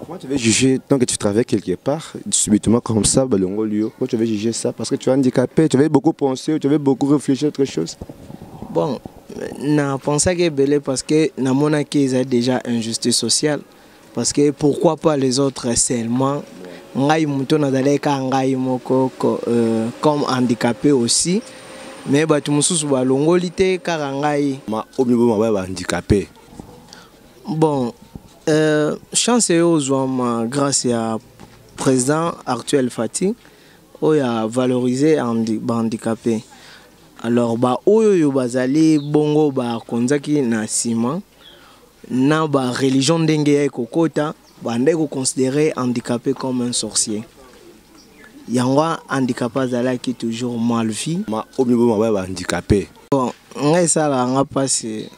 Comment tu veux juger tant que tu travailles quelque part, subitement comme ça, balongoli yo? Comment tu veux juger ça? Parce que tu es handicapé, tu avais beaucoup pensé, tu avais beaucoup réfléchi à autre chose. Bon, na pensaki ebele parce que namonaki eza déjà injustice sociale. Parce que pourquoi pas les autres seulement? Ngai moto nazalaki kaka ngai moko comme handicapé aussi. Mais bato mosusu balongoli te kaka ngai. Ma omi ba handicapé. Bon, chance oyo ozwama grâce ya président actuel Fati oyo a valoriser ba handicapé. Alors ba oyo bazali bongo bakonzaki na nsima na ba religion ndenge ya ekokota bandaki koconsidérer handicapé comme un sorcier. Yango handicapé azalaki toujours mal vu. Ma omi ba handicapé. Bon, ngai esalaka nga mpasi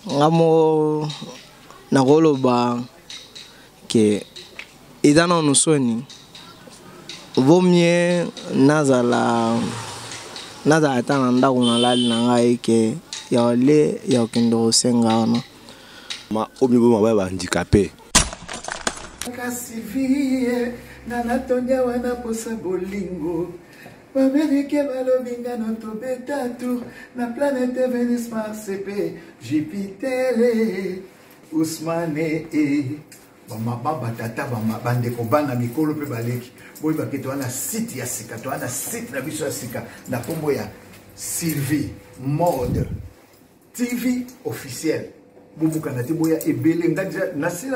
nga moko nakoloba ke eza nanu soni, vaut mieux nazala ata na ndako nalali na ngai ke ya ole ya kokende kosenga wana. Ma omi ba handicapé. Kasi vie nga natondi wana posa bolingo bamerike balobi nga no tobeta tour na planète Venus, Mars pe Jupiter. Ousmane e bamama, batata, bandeko, bana, mikolo mpe baleki, boyebake toza na site ya sika, toza na site na biso ya sika na nkombo ya Sylvie Mode TV officiel. Bobukana te, boya ebele. Nga nasi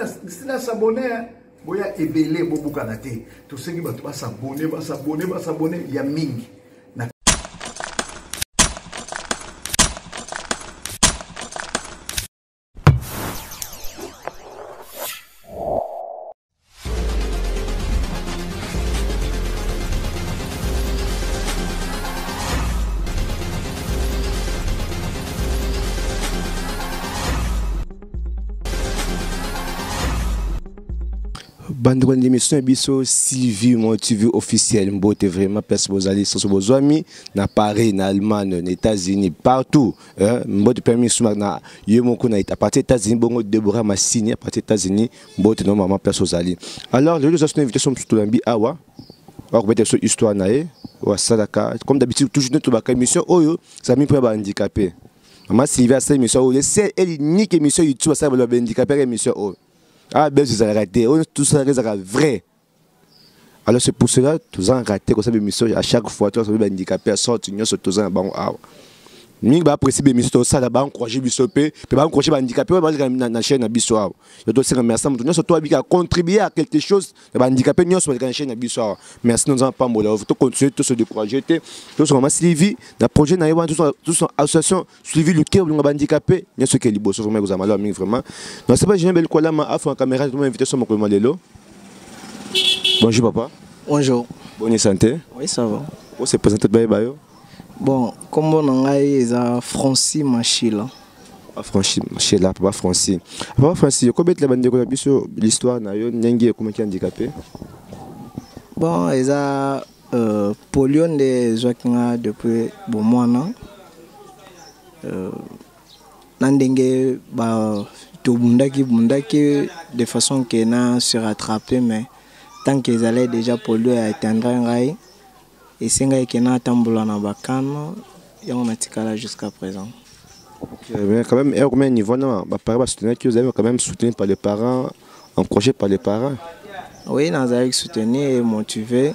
na s'abonner. Boya ebele, bobukana te. Tosengi bato bas'abonner, bas'abonner, bas'abonner ya mingi. Na Bandeko na émission ya biso Sylvie Mo TV officiel, mbote vraiment place bozali, soso bozwami na Paris, na Allemagne, na États-Unis, partout, hein. Mbote pe misu na ye moko na à partir États-Unis, bongo Deborah Massini à partir États-Unis, mbote no maman place ozali. Alors lelo toza invitation mosusu, tolambi awa akobeta biso histoire na ye wasalaka. Comme d'habitude, toujours nde tobaka émission oyo ezali mpo ya bahandicapé. Mama Sylvie asala émission oyo, c'est unique émission YouTube asala bahandicapé. Émission oyo, ah, beso ezalaka te, oyo tosalaka ezalaka vrai. Alors c'est pour cela tozangaka te kosala émission à chaque fois. Tozala bahandicapé ya sorte nyonso, toza na bango awa mingi, baapprécie bémission tosala, baencourage biso mpe baencourage bahandicapé oyo baleka na chaîne na biso awa. Yo tosenga merci moto nyonso to abika contribuer à quelque chose na bahandicapé nyonso baleka na chaîne na biso awa. Merci, nzambe pambola. Tocontinue, to se décourager te. Tosoka mama Sylvie na projet na ye wana, toso association suivi luke olunga bahandicapé nyonso eke liboso. Vraiment ekozala malamu mingi vraiment. Naseba Julien Belkolama afonga caméra, toma invitation mokolo ma lelo. Bonjour papa. Bonjour. Bonne santé? Oui, ça va. On se présente, bayeba yo. Bon, kombo na ngai eza Francis Machila. Francis Machila, papa Francis. Papa Francis, okobetela bandeko na biso l'histoire na yo, ndenge ekomaki handicapé? Bon, eza polio nde ezwaki nga depuis bomwana, na ndenge ba tobundaki bundaki de façon ke na se rattraper, mais tant que ezalaki déjà polio ya atteindre ngai, esengaki ke natambola na bakano. Yango natikala jusqu'à présent. Ok, mais quand même, à combien de niveau non, bah, parents basoutenir, vous avez quand même soutenu par les parents, encouragé par les parents? Oui, nazalaki soutenu et motivé.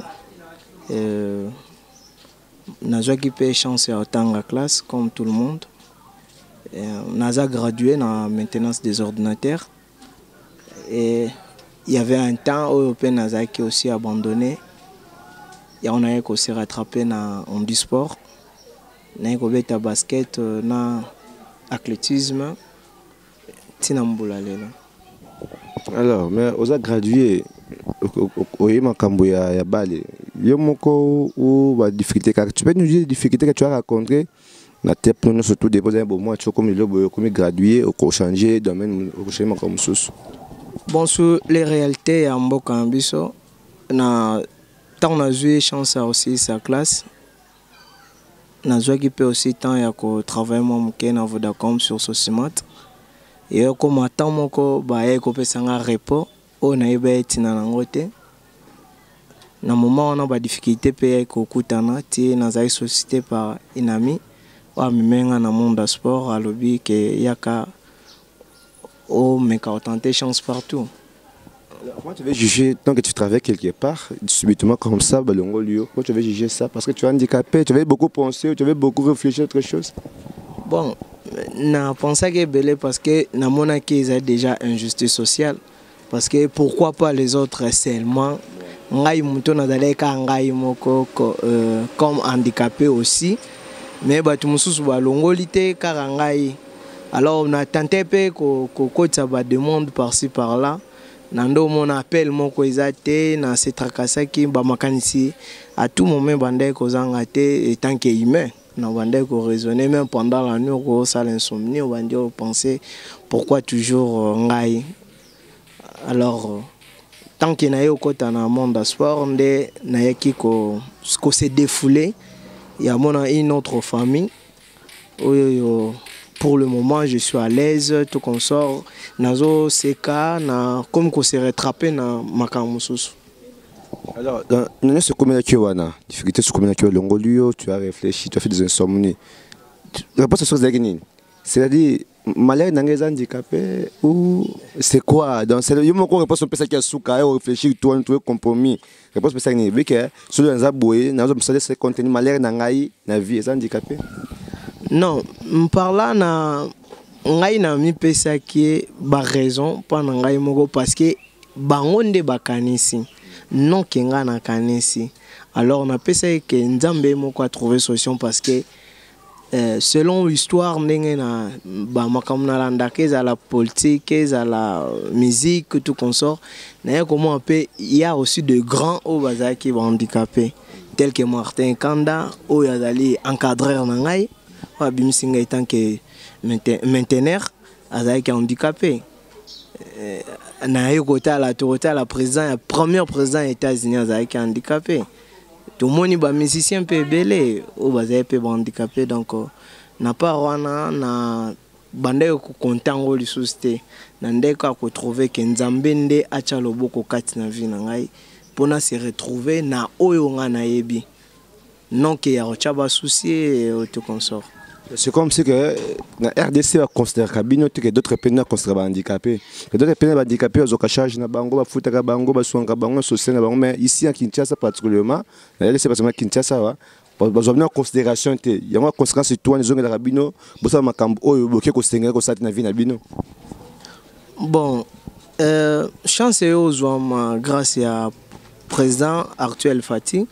Nazwaki mpe chance ya kotanga classe comme tout le monde. Naza gradué na maintenance des ordinateurs et il y avait un temps oyo mpe nazalaki aussi abandonné. Yango nayaki kose rattraper na handisport, nayaki kobeta basket na athlétisme ntina mbula lelo. Alors, mais oza gradué, oye makambo ya bale yo moko ou badifficulté kaka? Tu peux nous dire les difficultés que tu as rencontrées na te mpona surtout déposer bomoi ti okomi lelo boye, okomi gradué, okochange domaine, okochange makambo mosusu? Bon, sur les réalités ya mboka na biso, na ntango nazwi chance ya kosilisa classe, nazwaki mpe aussi temps ya kotravaille mwa moke na Vodacom sur Socimat. Eyokoma temps moko bayei kopesa nga repos. Oyo nayeba ye ntina nango te. Na moment wana ba difficulté mpe eyaki kokutana ti nazalaki sollicité par une amie oyo amemaki nga na monde ya sport, alobi ke yaka omeka otenter chance partout. Alors, comment tu veux juger tant que tu travailles quelque part, subitement comme ça, balongoli yo, comment tu veux juger ça? Parce que tu es handicapé, tu avais beaucoup pensé, tu avais beaucoup réfléchi à autre chose. Bon, na pensaki ebele parce que namonaki ezali déjà injustice sociale. Parce que pourquoi pas les autres seulement? Ngai moto nazalaki kaka ngai moko comme handicapé aussi, mais bato mosusu balongoli te kaka ngai. Alors na tente mpe kokotisa ba demande par-ci par-là, na ndo omona appel moko eza te, na se tracasaki bamakanisi à tout moment bandaki kozanga te. Étant que humain, na bandaki koraisonner même pendant la nuit, okosala insomnie, obandi openser pourquoi toujours ngai. Alors tant que naye okota na monde ya sport, nde nayaki ko se défouler ya mona une autre famille oyo. Pour le moment, je suis à l'aise, tout consort, nazoseka na comme ko se rattraper na makambo mosusu. Alors, dans ce commun wana difficulté, ce commun longoli yo, tu as réfléchi, tu as fait des insomnies, réponse sur nini? C'est-à-dire malheur na ngai eza handicapé ou c'est quoi? Donc c'est yo moko réponse opesaki ya suka, réfléchir, toi trouver compromis, réponse opesaki nini? Vu que soki naza boye, nazo mosala ce contenu, malheur na ngai na vie eza handicapé? Non, par na ngai na mipesaki baraison mpo na ngai moko, parce que bango nde bakanisi, non ke ngai nakanisi. Alors napesaki ke Nzambe moko atrouve solution, parce que selon histoire, ndenge na bamakambo nalandaka, ezala politique, ezala musique, tout consort, naye komona mpe y a aussi de grands oyo bazalaki bahandicapé, tel que Martin Kanda oyo azali encadreur na ngai, oyo abimisi ngai tant que mainteneur, azalaki handicapé. Naye kotala, tokotala président ya premier président ya États-Unis azalaki handicapé. Tomoni bamusicien mpe ebele oyo bazali mpe bahandicapé. Donc na part wana, na bandaki kokonta yango lisusu te, na ndenge kaka kotrouve ke Nzambe nde atya loboko kati na vie na ngai mpona se retrouver na oyo ngai nayebi, non ke ya kotya basouci tout consort. C'est comme si que na RDC va considérer bino que d'autres pays na considérer ba handicapé. Que d'autres pays ba handicapé bazoka charge na bango, bafutaka bango, baswangaka bango, social na bango, mais ici à Kinshasa particulièrement, na RDC parce que Kinshasa wa bazwa bino considération te. Yango conséquence toi nezongelaka bino bosala makambo oyo boke kosengela kosala te na vie na bino. Bon, chance oyo ozwama grâce ya président actuel Fati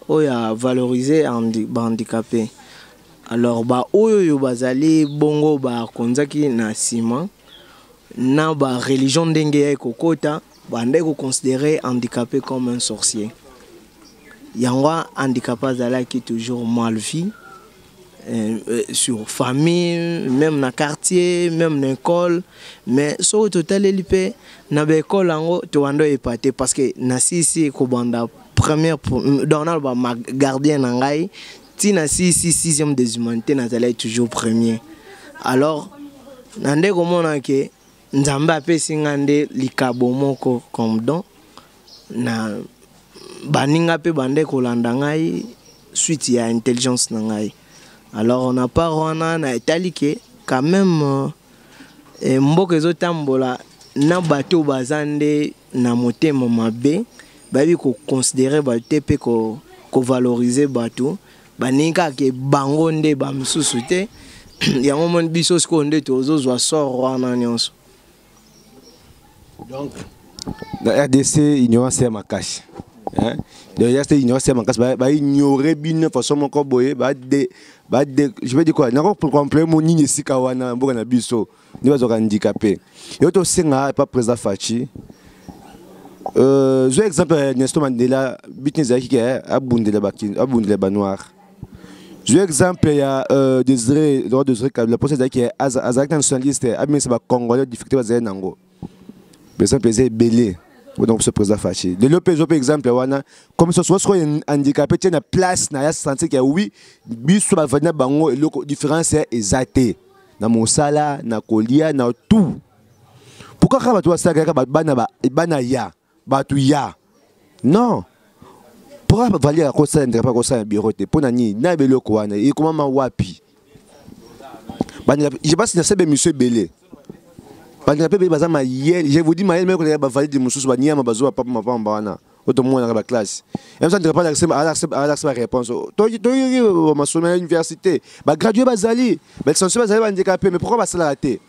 oyo avaloriser bahandicapé. Alors baoyo oyo bazali bongo bakonzaki na nsima na bareligion, ndenge ya ekokota, bandaki koconsidérer handicapé comme un sorcier. Yango handicapé azalaki toujours mal vu sur famille, même na quartier, même na école. Mais soki totaleli mpe na baekole yango, tobanda oyeba te, parce que nasisi kobanda première, donc naloba ma gardien na ngai ntina sisi sixième des humanités, nazalaki toujours premier. Alors na nde komona ke Nzambe apesi nga nde likabo moko comme don na baninga mpe bande kolanda ngai suite ya intelligence na ngai. Alors na part wana, na etali ke quand même mboka ezotambola na bato baza nde na motema mabe, bayebi koconsidérer bato te mpe kovaloriser bato, baningi kaka ke bango nde bamisusu te. Yango moni biso sikoyo nde tozozwa sort wana nyonso. Donc na RDC, ignorance ya makasi, hein? Donc ya ignorance ya makasi, baignore bino façon moko boye, bade bade, je vais dire quoi, nako pour comprendre mo nini esika wana mboka na biso nde bazwaka handicapé. Yo tosenga pa président Fatshi, zwa exemple ya Nelson Mandela, bitini ezalaki ke abundela banoir. Zwa exemple ya Désiré, Laurent Désiré Kabila, mposa ezalaki azalaki na nationaliste, abimisa bacongolais difficulté bazali nango. Exemple eza ebele. Donc ce président Fatshi lelo mpe ezwa mpe exemple wana, comme so soki sikoyo handicapé tie na place na ya sentir ke oui, biso bavandi na bango, eloko différence eza te na mosala, na kolia, na tout. Pourquoi kaka bato basalaka kaka bana bana ya bato ya non? Pourquoi valide akosala handicapé, akosala na bureau te? Mpo na nini na beloko wana ekomama wapi? Je pense na sebe émission ebele, bahandicapé ebele baza mayele. Je vous dis, mayele moko koleka bavalide mosusu, baniama bazwa bapapa mapamba wana oyo tomonaka baclasse. Yamso handicapé alakisa baréponse. Toyoki masolo ya université, bagradué bazali, balicencié bazali, bahandicapé. Mais pourquoi basalaka te?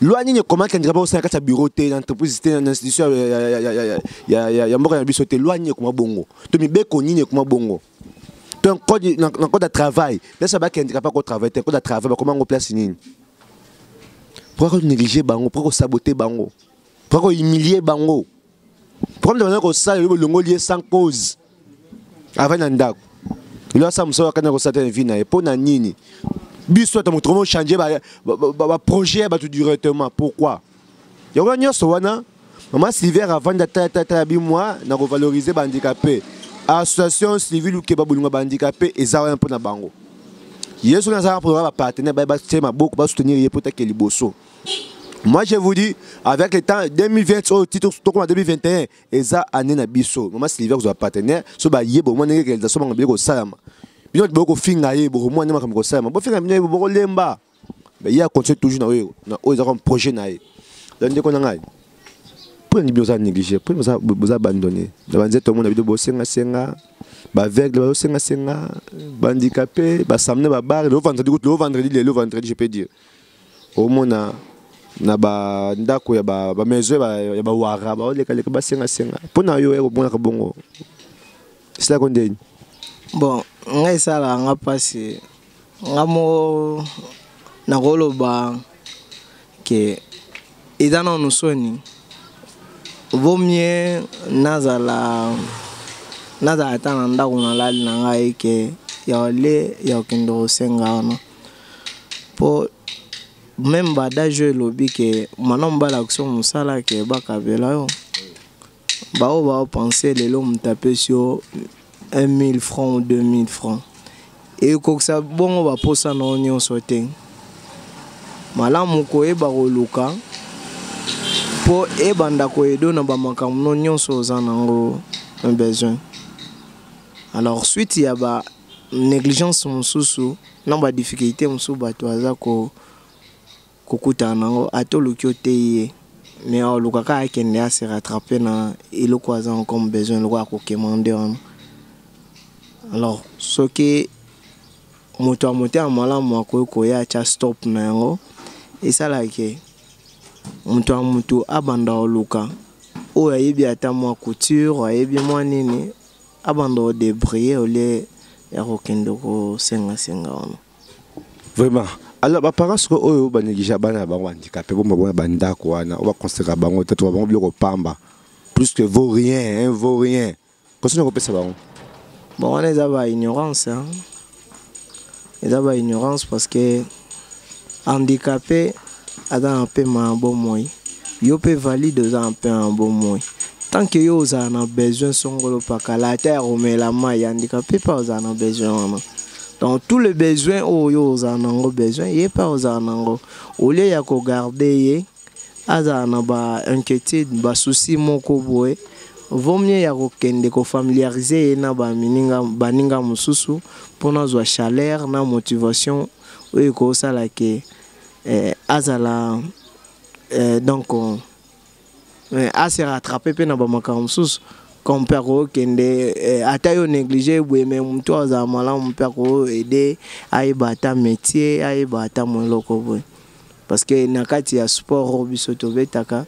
Loi nini ekomaki handicapé osala kati ya bureau te, na entreprise te, na institution ya mboka na biso te? Loi nini ekoma bongo to mibeko nini ekoma bongo to na code ya travail, place baki handicapé akotravaille te? Code ya travail bakoma yango place nini? Pourquoi konégliger bango? Pourquoi kosaboter bango? Pourquoi kohumilier bango? Pourquoi moto kosala yo bolongoli ye sans cause avant na ndako? Elo asala mosala akani kosala te na vie na ye. Mpo na nini biso ata moto komo changer baprojet ya bato directement? Pourquoi yango nyonso wana? Mama Sylvère avandi, ata ya bimwa na kovaloriser bahandicapé. Association Sylvie Lukeba Bolingo bahandicapé eza wana mpo na bango. Ye soki nazala mpona bapartenaire batie maboko, basoutenir ye mpo take liboso. Moi, je vous dis, avec le temps, 2020 oyo ti tokoma 2021, eza année na biso. Mama Sylvie kozwa partenaire so baye bomwa ndenge réalisation bango bile kosalama. Bino bokofinga ye, bokomwa nde makambo kosalama. Bofinga bino, bokolemba. Ye acontinue toujours na oyo na oyo eza comme projet na ye. Donc ndeko na ngai, mpo nini boza négligé? Mpo boza abandonné na banzete? Omona bino bosengasenga, baaveugle bazosengasenga, bahandicapé basamne babare. Lelo vendredi kutu, lelo vendredi, lelo vendredi, je peux dire, omona na bandako ya bamaison ya bawara baolekaleka basengasenga. Mpo na yo, omonaka bongo esalako ndeni? Bon, ngai esalaka nga mpasi. Nga moko nakoloba ke eza nanu soni. Vaut mieux nazala ata na ndako, nalali na ngai, ke ya ole ya kokende kosenga wana. Mpo même baadage oyo elobi ke mwana mobali akoso mosala ke bakabela yo, bao baopense lelo moto apesi yo 1000 francs ou 2000 francs, ekokisa bongo baposa na yo nyonso te. Malamu koyeba koluka mpo ebanda koyedo na bamakambo no nyonso oza nango besoin. Alors, suite ya ba négligence mosusu na badifficulté mosusu bato aza kokutana nango, ata oluki oteyi ye, mais oluka kaka akende ase rattraper na eloko aza comme besoin, eloko ya kokemande wana. Alors soki moto ya motema malamu akoki koya atya stop na yango, esalaka moto ya moto abanda koluka oyo ayebi ata mwa couture, ayebi mwa nini, abanda kodébrouiller au lieu ya kokende kosengasenga wana. Vraiment. Alors baparent sikoyo oyo banéglige bana na bango handicapé, bomba bona bandako wana, oyo baconsidéra bango te, toka bango biloko pamba, plus que vaut rien, hein, vaut rien, conseil kopesa bango? Bon, wana eza baignorance, hein? Eza baignorance, parce que handicapé aza na pema ya bomoi, yo mpe valide oza na pema ya bomoi. Tant que yo ozala na besoin songolo pakala, ata ya komela mai, handicapé mpe ozala na besoin wana. Donc tout le besoin oyo yo ozala nango besoin, ye mpe ozala nango. Au lieu ya kogarder ye azala na bainquiétude, basusi moko boye, vaut mieux ya kokende kofamiliariser ye na baninga, baninga mosusu, mpona azwa chaleur na motivation oyo ekosala ke azala donc ase rattraper mpe na bamakambo mosusu. Comme mpe akokende ata yo néglige boye, mais motu azala malamu mpe akoaider ayeba ata métier, ayeba ata mo eloko boye. Parce que na kati ya sport oyo biso tobetaka,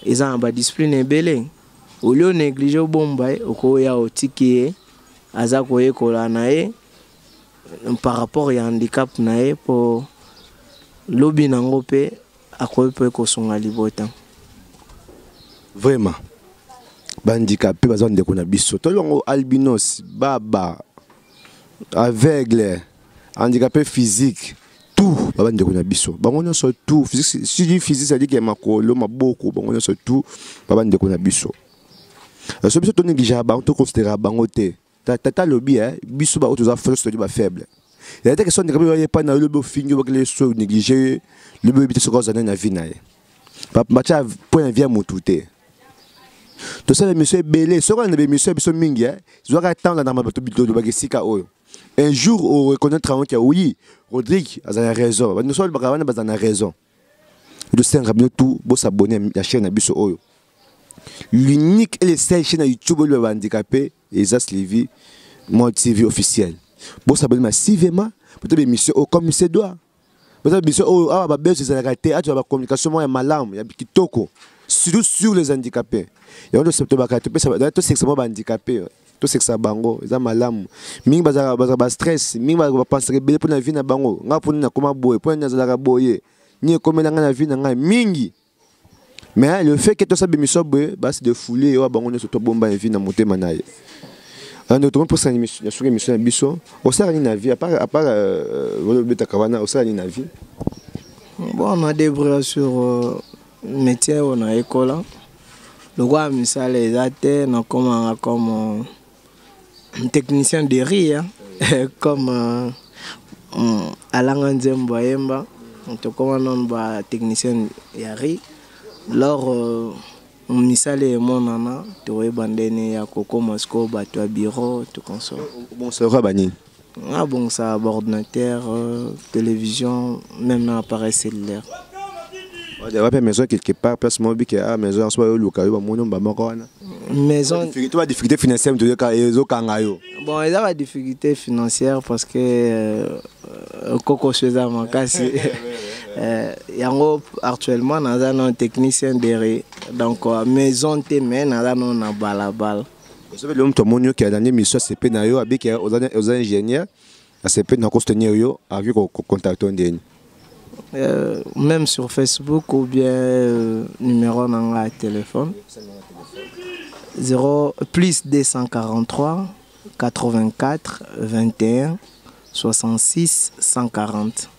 eza na badiscipline ebele. Au lieu onéglige, obomba ye, okoya otiki ye aza koyekola na ye par rapport ya handicap na ye, mpo lobi nango mpe akoki mpe kosunga libota. Vraiment, bahandicapé baza ndeko na biso. Tolongo albinos, baba, aveugle, handicapé physique, tout baba ndeko na biso, bango nyonso tout physique. Si dis physique, c'est à dire que makolo, maboko, bango nyonso tout baba ndeko na biso. So biso tonégligeaka bango, toconsidéraka bango te. Tata alobi biso baoyo toza force, toli bafaible. Eza te question handicapé oyo epai na yo, lobi ofingi, obakeli so néglige, lobi oyebi te soki ozala na vie na ye. Batya point na vie ya motu te. Tosala émission ebele, soki olanda baémission ya biso mingi, zwaka ntango olandaka bato tolobaka esika oyo. Un jour oreconnaître yango ke oui, Rodrigue aza na raison, bato nyonso balobaka wana baza na raison. Tosengaka bino tout bosabone na chaîne na biso oyo, l'unique et le seul chaîne na YouTube oyo bahandicapé eza Sylvie Mode TV officiel. Bosabone massivement peut-être émission oyo comme se doit. Peut-être émission oyo awa babeso ezalaka te, atu ya bacommunication moko ya malamu ya kitoko, surtout sur les handicapés. Yango tobaka topesa, tosekisa mwa bahandicapé, tosekisa bango, eza malamu mingi. Bazalaka bastress mingi, bapansaka ebele mpo na vie na bango: ngai mpo nini nakoma boye, mpo nini nazalaka boye, nini ekomela ngai na vie na ngai mingi. Mais le fait que tosala émission boye, basi de foule oyo bango nyonso tobomba vie na motema na ye. Alors tokomi mposa na soki émission na biso, osala nini na vie à part obetaka wana? Osala nini na vie? Bon, on a débrouillé sur métier oyo nayekola. Lokola misala eza te, nakomaka comme technicien de riz, hein? Comme alanga nzembo ayemba, tokóma nano batechnicien ya riz. Lors misala emonana, tokoyeba ndenge ya kokóma sikoyo bato ya bureau tokonsole. Bonsoir, banini? Nga bongisa baordinateur, télévision, même na appareil cellulaire. Wapi maison quelque part, place moko bike a maison so bayoluka yo, bamoni bamoko wana? Maison. To badifficulté financière moto ezokanga yo? Bon, eza badifficulté financière parce que kokoso eza makasi. Yango actuellement naza na technicien de riz, donc maison te, mais naza nano na balabala. Soki lelo moto amoni oke alandi émission, asepe na yo, abiki oza ingénieur, asepe na kosoutenir yo, akoki kocontacte ndeni? Même sur Facebook ou bien numéro na nga ya téléphone 0 plus 243 84 21 66 140.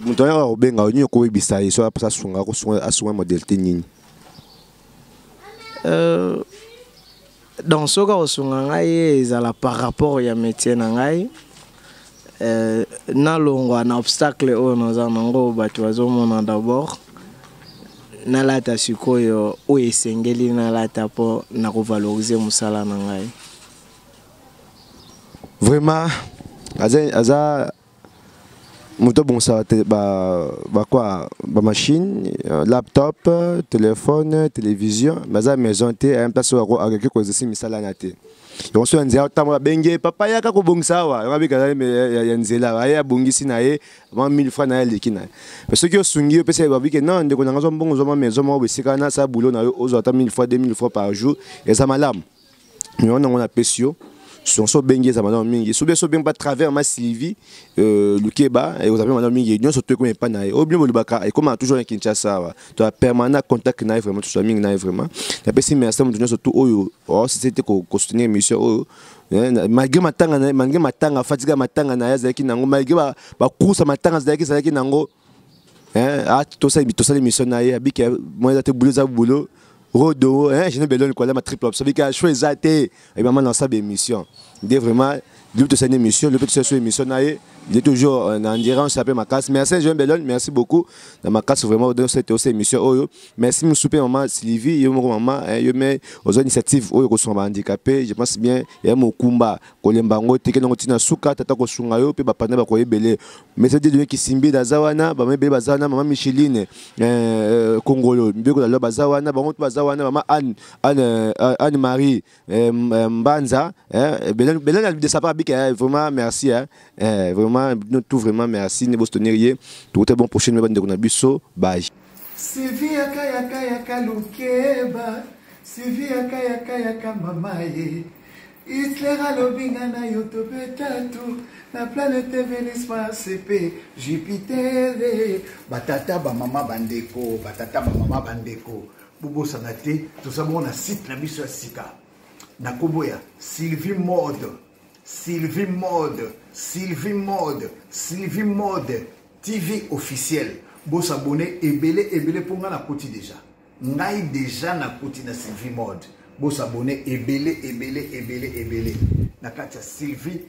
Moto oyo akobenga yo nini, okoyebisa ye so asunga, asunga modèle te nini? Donc soki akosunga ngai, ezala par rapport ya métier na ngai, nalongwa na obstacle oyo naza nango, bato bazomona. D'abord nalata sikoyo oyo esengeli nalata mpo na kovalorize mosala na ngai. Vraiment, aza moto abongisaka bakwa, bamachine, laptop, téléphone, télévision, mais aza maison te, aya place oyo akoki koexerce misala na te. Yango so ya nzela otambola, abenge papa, yaka kobongisa awa. Yango abika ya nzela, aye abongisi na ye mwa 1000 francs na ye, aleki na ye. Mais soki osungi yo, opesa babike non, ndeko na nga, zwa mbongo, zwa mwa maison moko esika wana, sala boulot na yo, ozwa ata 1000 francs, 2000 francs par jour, eza malamu. Yango nango napesi yo so obengi, eza malamu mingi. So bien so obengi à travers ma Sylvie Lukeba, ozala mpe malamu mingi. Nyonso to ekoma epai na ye oyo bino bolobaka, ekomaka toujours na Kinshasa awa, to permanent contact na ye, vraiment tozwa mingi na ye. Vraiment napesi merci moto nyonso tu oyo osisi te kosoutenir émission oyo malgré matanga na ye, malgré matanga fatiga, matanga na ye azalaki nango, malgré bacourse matanga azalaki nango. Tosali émission na ye, abiki mo eza te, boulot eza boulot. Rodo, hein, je ne belon quoi ma triple option bika choix eza te et maman dans sa émission nde vraiment lui tosali émission, lui tosali émission na ye, il est toujours na endurance ape makasi. Merci Jean Belon, merci beaucoup na makasi vraiment dans cette aussi émission oyo. Merci musupe maman Sylvie, yo moko mama, yo me ozo initiative oyo kosunga ba handicapé. Je pense bien ya mokumba kolemba yango te, kenango ntina suka tata kosunga yo mpe bapanda bakoyebele. Mais c'est Dieu Kisimbi baza wana, bama ebele baza wana, mama Micheline Kongolo mbeko na baza wana, bango baza wana, mama Anne Marie Mbanza, Belen Belen de sa part bika. Vraiment merci, hein, vraiment tout, vraiment merci ne bostonir ye tout bon. Prochaine bande na biso, bye. Sylvie yaka yaka yaka Lukeba, Sylvie yaka yaka yaka mama ye. Hitler alobi nga na yo tobeta tu na planète Vénus, Mars mpe Jupiter. Batata, bamama, bandeko, batata, bamama, bandeko, bobosana te, toza bongo na site na biso ya sika na nkombo ya Sylvie Mode, Sylvie Mode, Sylvie Mode, Sylvie Mode TV officiel. Bosabone ebele ebele mpo ngai nakoti déjà, ngai déjà nakoti na Sylvie Mode. Bosabone ebele ebele ebele ebele na kati ya Sylvie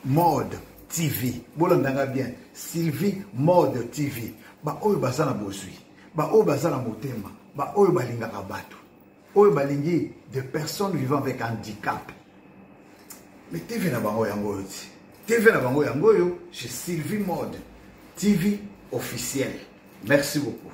Mode TV. Bolandanga bien, Sylvie Mode TV. Baoyo baza na bozwi. Baoyo baza na motema, baoyo balingaka bato, oyo balingi des personnes vivant avec handicap. Mais TV na bango yango oyo ti. TV na bango yango oyo chez Sylvie Mode TV officiel. Merci beaucoup.